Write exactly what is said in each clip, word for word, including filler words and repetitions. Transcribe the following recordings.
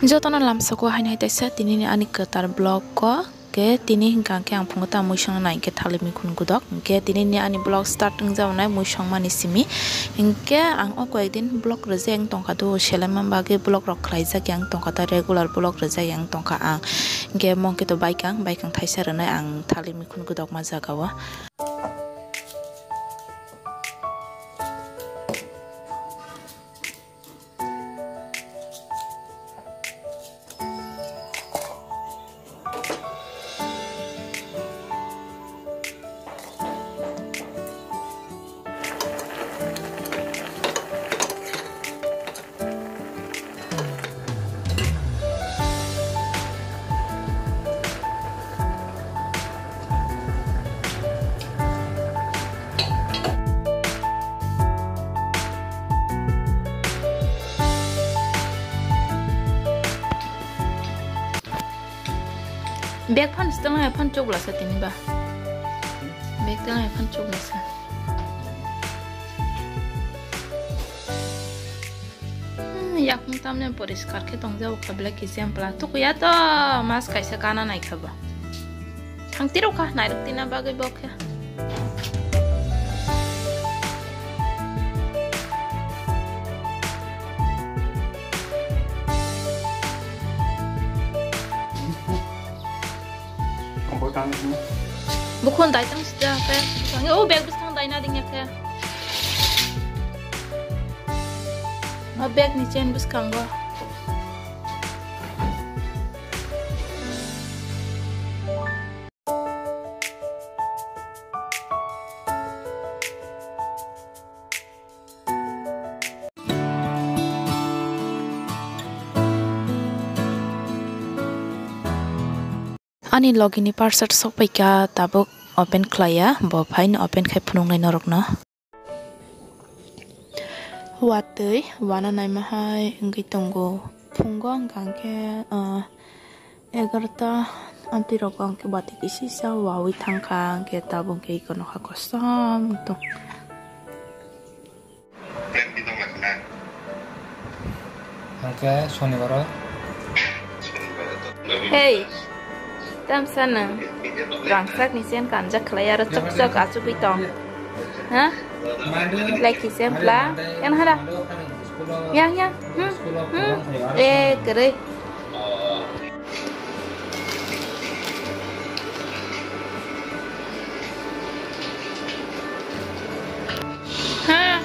Jotono lamsoko haino hai taisa tinini ani kwtal vlog o. Ke tini hwnkha khe ang phungo ta muisung nai khe thalik mikhun gudok. Hwnkhe tinini ani vlog start wngjak nai muisung mani simi. Hwnkhe ang o koyek din vlog rwjak wng tongkha do, seleng man bagwi vlog rok khlaijak yang tongkha ta, regular vlog rwjak yang tongkha ang. Hwnkhe mokhe to baikang, baikang thaisa rwnai ang thalik mikhun gudok ma jaga o. Bag phan stang ya phan chok lasa tini ba. Bag tang ya phan chok lasa. Hmm, yakung tamne poriskar khe tong jabo kha belai kisa empla. Tukuya to mas kaisa kana nai kha ba. Thang tiro kha nairok tina bagwi bo khe. Bukhun dai tang sida khe. Tangi o bag bwskang dai na ding ya khe. O bag ni chain bwskango. Ani logini parcel sokpaikha, tabuk open khlaiya, bo phaino open khai phunuknai norokno. Watwi wana naima hai wngwi tongo. Phungo hwnkha khe, ah, egarota amtwi rogo hwnkhe watwi kisa kisa wawi thangkha, hwnkhe tabuk hwnkhe iko nokha kosom tong. Hwnkhe sonibaro. Hey, tamsa nwng rangchak ni chen kanjak khlai aro chokchok achugwi tong. Ha? Lai kisen pla. Yang hara. Yang, yang. Hmm, hmm. Eh, kwrwi. Ha.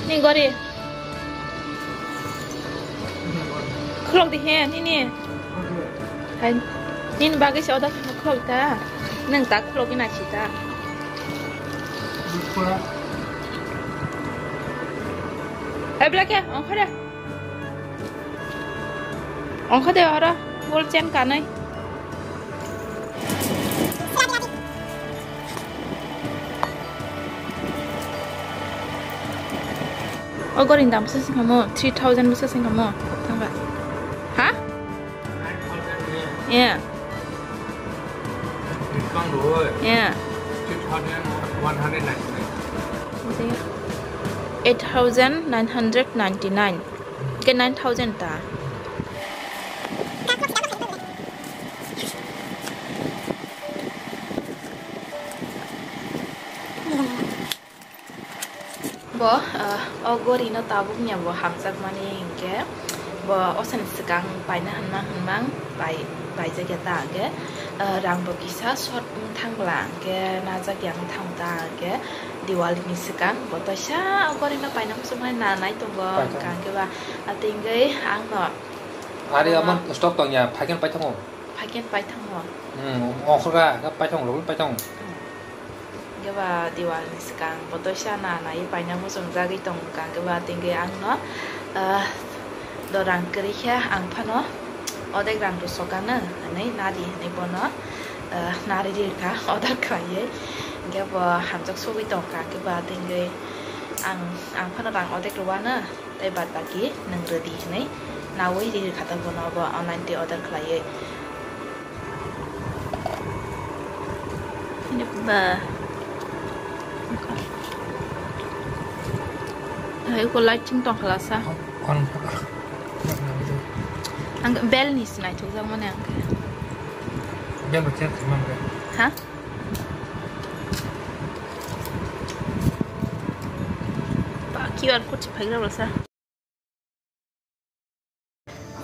Ni gori. Khulok di he, nini. Hai, nini bagwi se order khulok ta. Nang ta khulok ina si ta. Hai, black ya, ongkhore. Ongkha de oro, gold chain kanai. O goring dam bwsa singkamo, three thousand bwsa singkamo, thangba. Ha? Yeah. Eight thousand nine hundred ninety-nine. Ke nine thousand ta. Bo, ah, o gori no tabuk ni bo hamjakmani hinkhe bo osani swkang paina hwnmang hwnmang pai, paijak ya ta hinkhe, ah, rang bo kisa short wng thang bwla hinkhe najak ya wng thang ta hinkhe. Diwali ni swkang bo toisa o gori no paina muchungmani nanai tongo. Paithang. Hwnkha hwnkhe ba, ah, tingwi ang no. Ari omo stock tong ya, phaikhe paithango. Phaikhe paithango. Hmm, ongkhorga, paithang, login paithang. Hmm. Hwnkhe ba Diwali ni swkang bo toisa nanai paina muchungjagwi tong hwnkha hwnkhe ba tingwi ang no, ah, do rang kwrwi khe ang phano odek rang rw sokano hwnwi nadi hwnwi bono, ah, nari rikha order khlaiwi. Hwnkhe bo hamjak sogwi tongkha hwnkhe ba tingwi ang, ang phano rang odek rwano. Tei bad baki nwng rwdi hwnwi nawi riri kha ta bono obo online twi order khlaiwi. Ba. Hai ko light ching tong khala sa. Ang bel ni sinai thok jak mane ang. Bel ba cher thok man. Ha? Ba Q R code se phaigra sa.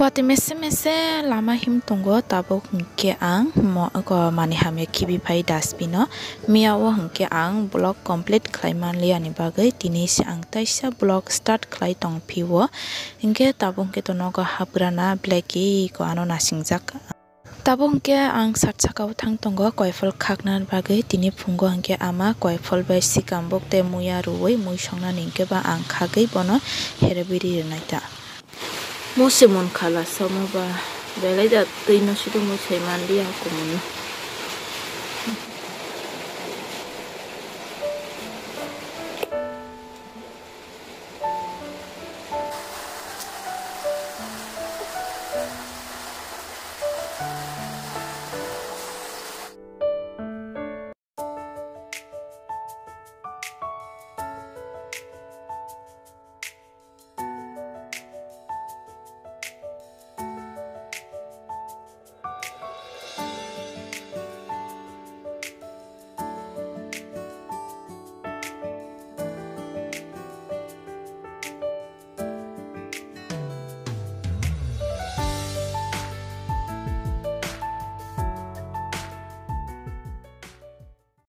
Watwi mese mese lama him tongo, tabuk hinkhe ang mo-, ko mani hamya khibi phai dustbin o. Miya o hinkhe ang vlog complete khlai manliya ni bagwi tini se ang taisa vlog start khlai tong phio. Hinkhe tabuk hinkhe to nogo haprana black iko ano nasingjak. Tabuk hinkhe ang sat saka o thang tongo koiphol khakna bagwi, tini phungo hinkhe ama koiphol bai sikambuk tei muya rwui mui songnani hinkhe ba ang khagwi bono herebiri rwnai ta. Mo se mon khala samo ba belai da twi no sidi mui sai manliya kumui.